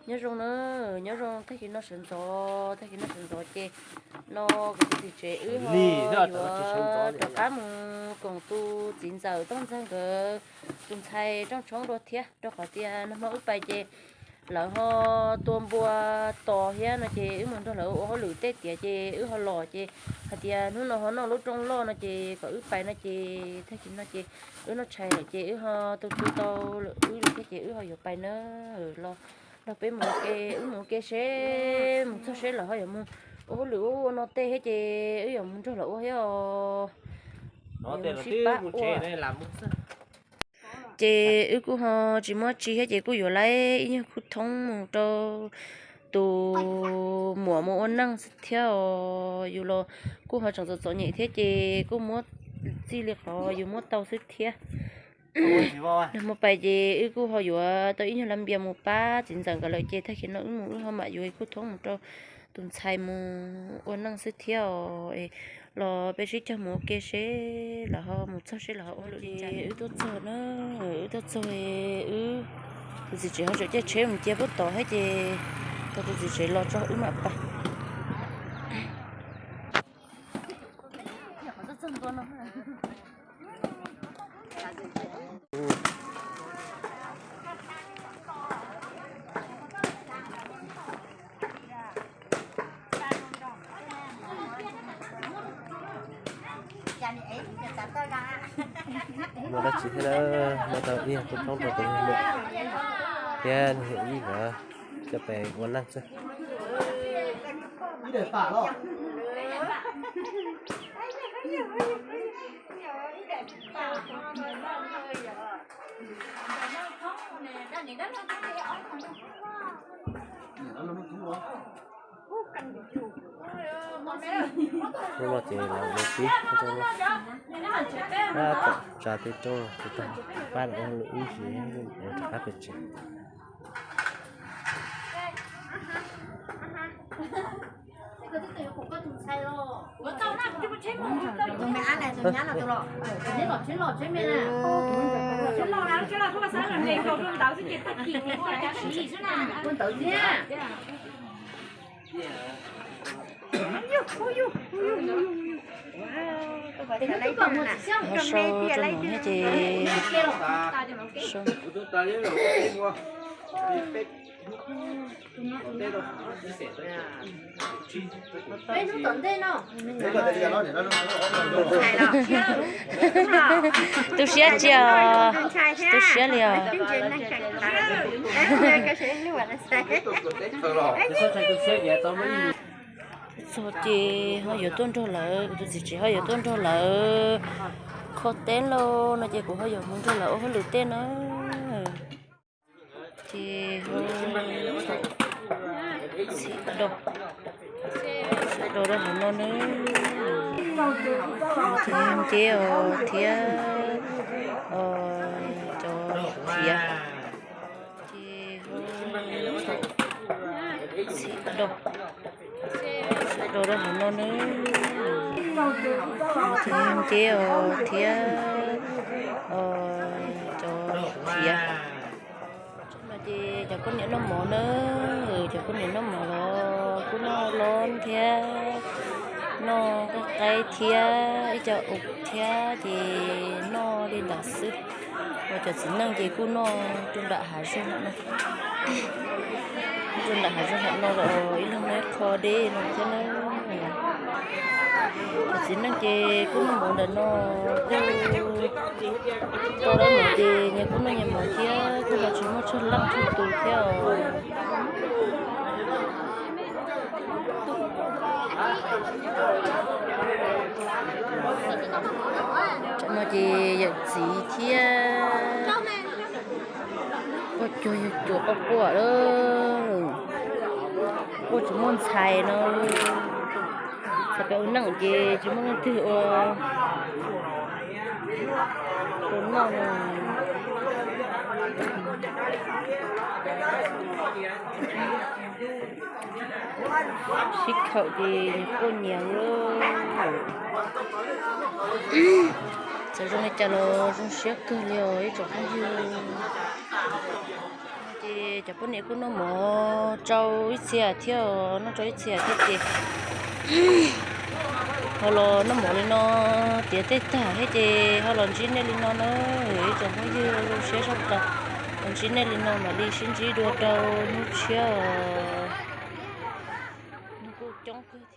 Nyob zoo na, nyob zoo tag kis no sawv ntxov, tag kis no sawv ntxov ces no kuv tus txiv tsev wb ho yuav rov qab mus koom tus txiv ntxawm Tooj Ntxawg nkawd tus ntxhais rooj tshoob dua thiab, rau qhov tias nag hmo wb pais ces lawv ho tua npua tos thiab no ces wb mus nrog lawv ua hauj lwm tej tiav ces wb ho los ces hais tias hnub no ho noj lub rooj loj no ces kom wb pais no ces tag kis no ces wb noj tshais lawm ces wb ho tu tu tau lawm wb lawm thiab ces wb ho yuav pais na. Los nrog peb mus ua ke, wb mus ua ke seb mus txog seb lawv ho yuav mus ua hauj lwm ua ua no tej thiab ces wb yuav mus nrog lawv ua thiab os. Sib pab ua. Ces wb kuj ho tsis muaj tsi thiab ces kuj yuav laib ib nyuag khub thoob mus rau tus muam mus ua neej xwb thiab os. Yus los kuj ho tseem txom txom nyem thiab ces kuj muab txij li qhov yus muab tau xwb thiab. Nag hmo pais ces wb kuj ho yuav tau ib nyuag lab npias mus pab txiv ntxawm nkawd lawm ces tag kis no wb mus wb ho mam yuav ib khub thoob mus rau tus ntxhais mus ua neej xwb thiab os. Los peb sib cog mus ua ke seb lawv ho mus txog seb lawv ho ua lwm li cas. Wb tuaj txog na, wb tuaj txog wb tus txiv tsev ho tseem caij tsheb mus cia puag tod thiab ces tau tus txiv tsev los tso wb mam pais. Muaj dab tsi thiab na, muab tau ib khub thoob rau tus muam thiab nws yawm yij nkawd coj pais ua neej xwb. Hnub no ces lawv mus pib rau no, tab tom tsa tej rooj ces tag pab lawv ua lwm ib sim rov qab pem tsev. Ho sau rau no thiab ces sau. Tu siab tsis os, tu siab li os. Txog ces ho yuav tuaj nrog lawv, kuv tus txiv tsev ho yuav tuaj nrog lawv kho teb lauj no ces kuv ho yuav mus nrog lawv ua hauj lwm tej na. Ces ho txhim do, txhim do rau hauv no na. Ces nceb os thiab cov thiav. Ces ho txhim do, txhim do rau hauv no na. Ces nceb os thiab cov thiav. No ces cov poj niam noj mov na, cov poj niam noj mov los kuj noj lob thiab, noj qab qaib thiab ib co us thiab ces noj li ntawd xwb. Ho cov txiv neej ces kuj noj rau nram hav zoov no, rau nram hav zoov no los ib leeg noj qho deb no thiab na. Cov txiv neej ces kuj noj mov ntawm no kuj tau lawm ces nyias kuj noj nyias mov thiab kuj ho tsis muaj tsawg leej tsawg tus thiab os. Tam no ces yawm txiv thiab pog cuag yawg cuas quaj quaj lawm, quaj tsis muaj ntxhais no. Txawm peb ua neej ces tsis muaj leej twg ua rau noj no. Sib khaum ces nyias quaj nyias lawm. Txawm zoo li cas los zoo siab kawg li os ib tsoom phooj ywg. Ces Cov poj niam kuj noj mov rau ib txhia thiab, noj rau ib txhia thiab ces ho los noj mov li no, tiav tej tag thiab ces ho los ntsib nej li no na. Ib tsoom phooj ywg, zoo siab zog tas los ntsib nej li no, mam li sib ntsib dua rau hnub tshiab os. Nws kuj coob kawg.